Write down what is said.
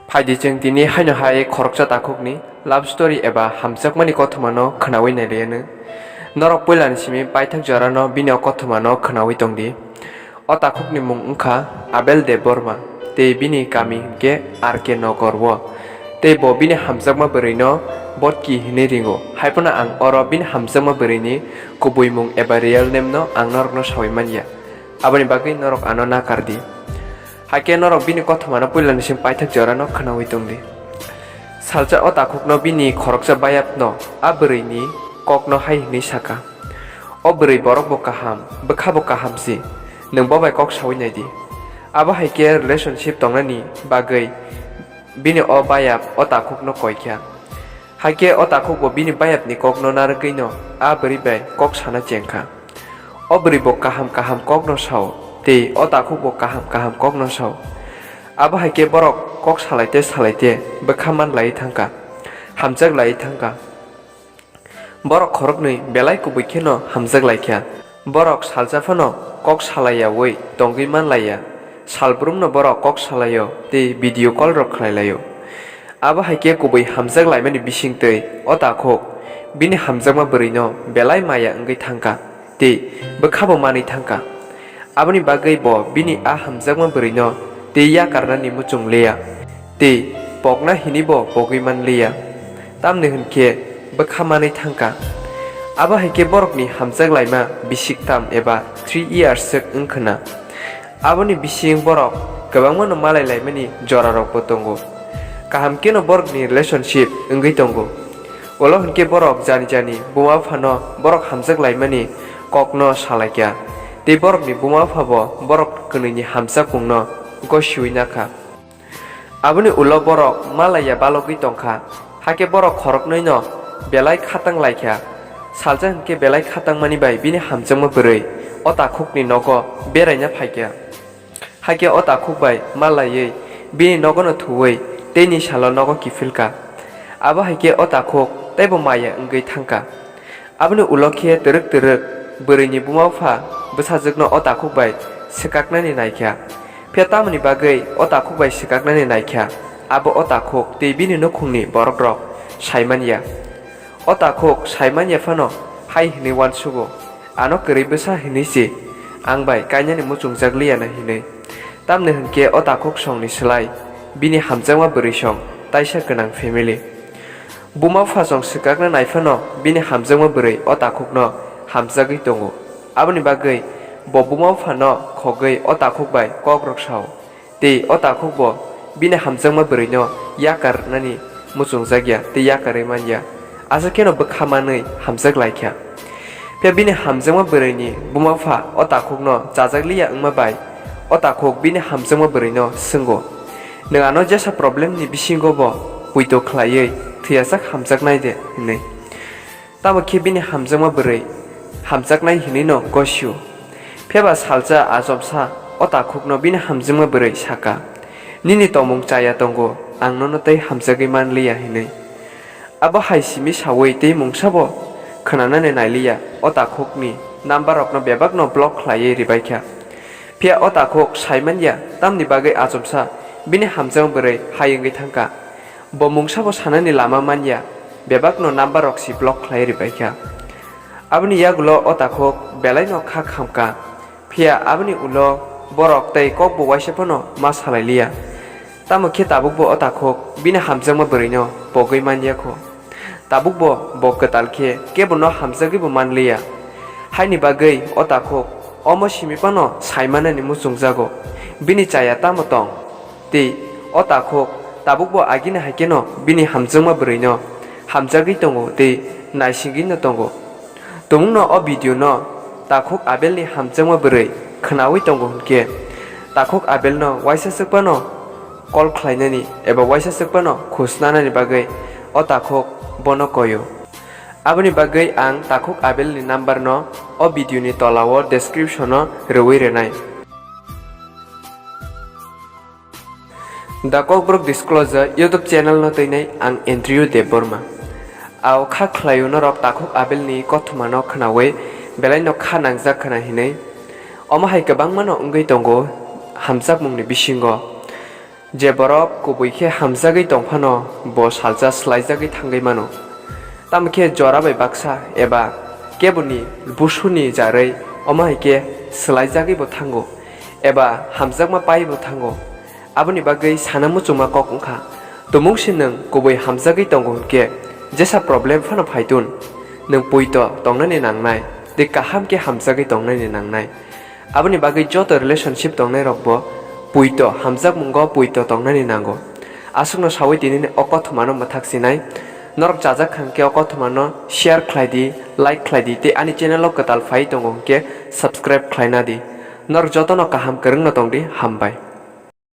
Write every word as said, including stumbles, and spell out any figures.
Phaidi chwng tini haino hai khoroksa takhukni love story eba hamjakmani kothomano khwnawi nailaianw. Norok puilani simi paithak jorano bini o kothomano khwnawi tongdi. O takhukni mung wngkha Abel Debbarma, tei bini kami hwnkhe R K Nogor o. Tei bo bini hamjakma bwrwino Botki hinwi ringo. Haiphano ang oro bini hamjakma bwrwini kubui mung eba real name no ang norokno sawi manya. Aboni bagwi norok ano nakardi. Hakhe norok bini kothomano puilani simi paithak jorano khwnawi tongdi. Salsa o takhukno bini khoroksa bayapno a bwrwini kokno hai hwnwi saka, "O bwrwi borok bo kaham, bwkha bo kaham si, nwng bo bai kok sawi naidi." Abo hai khe relationship tongnani bagwi bini o bayap o takhukno koi kha. Hakhe o takhuk bo bini bayapni kokno narwgwino a bwrwi bai kok sana chengkha. O bwrwi bo kaham kaham kokno sao, tei o takhuk bo kaham kaham kokno sao. Abo hai khe borok kok salaite salaite bwkha man laiwi thangkha, hamjak laiwi thangkha. Borok khoroknwi belai kubui kheno hamjak laikha. Borok salsa phano kok salaiyaui tongwi man laiya. Salbrumno borok kok salaio tei video call rok khlai laio. Abo hai khe kubui hamjak laimani bisingtwi o takhuk bini hamjakma bwrwino belai maya wngwi thangkha tei bwkha bo manwi thangkha. Aboni bagwi bo bini a hamjakma bwrwino tei yakarnani muchung liya tei pokna hini bo pogwi man liya, tamni hwn khe bwkha manwi thangkha. Abo hai khe borokni hamjak laima bisik tam eba three years swk wng khwna. Aboni bising borok kwbangmano malai laimani jorarokbo tongo. Kaham kheno borokni relationship wngwi tongo. Ulo hwnkhe borok jani jani buma phano borok hamjak laimani kokno salaikha, tei borokni buma phabo borok kwnwini hamjakmungno gosiui nakha. Aboni ulo borok malaiya balogwi tongkha, hakhe borok khoroknwino belai khatang laikha. Salsa hwnkhe belai khatangmani bai bini hamjakma bwrwi o takhukni nogo beraina phaikha. Hakhe o takhuk bai malaiwi bini nogono thuwi teini salo nogo kiphilkha. Abo hai khe o takhuk teibo maya wngwi thangkha. Aboni ulo khe twrwk twrwk bwrwini buma bupha bwsajwkno o takhuk bai swkaknani naikha. Phiya tamoni bagwi o takhuk bai swkaknani naikha, abo o takhuk tei bini nukhungni borokrok saimanya. O takhuk saimanya phano hai hwnwi uansugo, "Ano kwrwi bwsa hwnwi se ang bai kainani muchungjak liya na," hwnwi. Tamni hwnkhe o takhuk songni slai bini hamjakma bwrwi song taisa gwnang family. Buma bupha song swkakna nai phano bini hamjakma bwrwi o takhukno hamjagwi tongo. Aboni bagwi bo buma buphano khogwi o takhuk bai kokrok sao. Tei o takhuk bo bini hamjakma bwrwino yakarnani muchungjak ya tei yakarwi man ya. Aswk kheno bwkha manwi hamjak lai kha. Phiya bini hamjakma bwrwini buma bupha o takhukno chajak liya wngma bai o takhuk bini hamjakma bwrwino swngo, "Nwng ano jesa problemni bisingo bo poito khlaiwi thwiyasak hamjaknai de?" hwnwi. Tamo khe bini hamjakma bwrwi hamjaknai hinwino gosio. Phiyaba salsa achomsa o takhukno bini hamjakma bwrwi saka, "Nini tongmung chaya tongo, ang nono tei hamjagwi man liya," hinwi. Abo hai simi saui tei mungsabo khwnanani nailiya, o takhukni number rokno bebakno block khlaiwi ribaikha. Phiya o takhuk saimanya tamni bagwi achomsa bini hamjakma bwrwi hai wngwi thangkha. Bo mungsabo sanani lama manya, bebakno number rok si block khlai ribaikha. Aboni yagulo o takhuk belaino kha khamkha. Phiya aboni ulo borok tei kokbo uaisa phano ma salai liya. Tamo khe tabukbo o takhuk bini hamjakma bwrwino pogwi man ya kho. Tabukbo bo kwtal khe kebono hamjagwibo man liya. Haini bagwi o takhuk omo simi phano sai manani muchungjago. Bini chaya tamo tong? Tei o takhuk tabukbo agini hai kheno bini hamjakma bwrwino hamjagwi tongo tei naisingwino tongo. Tumungno o video no takhuk Abelni hamjakma bwrwi khwnawi tongo hwnkhe, takhuk Abelno uaisa swk phano call khlainani eba uaisa swk phano khus nanani bagwi o takhuk bono koio. Aboni bagwi ang takhuk Abelni number no o video ni tola o description o rwui rwnai. The Kokborok Disclosure YouTube channel no twinai ang Andrew Debbarma. Ao kha khlaio norok takhuk Abelni kothomano khwnawi belaino kha nangjak khwna hinwi. Omo hai kwbangmano wngwi tongo hamjakmungni bisingo. Je borok kubui khe hamjagwi tong phano, bo salsa swlaijagwi thangwi mano. Tamo khe jora bai baksa eba keboni busuni jarwi omo hai khe swlaijagwi bo thango, eba hamjakma pai bo thango. Aboni bagwi sana muchungma kok wngkha. Tumung se nwng kubui hamjagwi tongo hwnkhe jesa problem phano phaitun, nwng puito tongnani nangnai, tei kaham khe hamjagwi tongnani nangnai. Aboni bagwi joto relationship tongnai rok bo puito hamjakmungo puito tongnani nango. Aswkno sawi tinini o kothomano mwthak sinai. Norok chajak kha hwnkhe o kothomano share khlai di, like khlai di tei ani channel o kwtal phai tongo hwnkhe subscribe khlai na di. Norok jotono kaham kwrwngno tong di, hambai.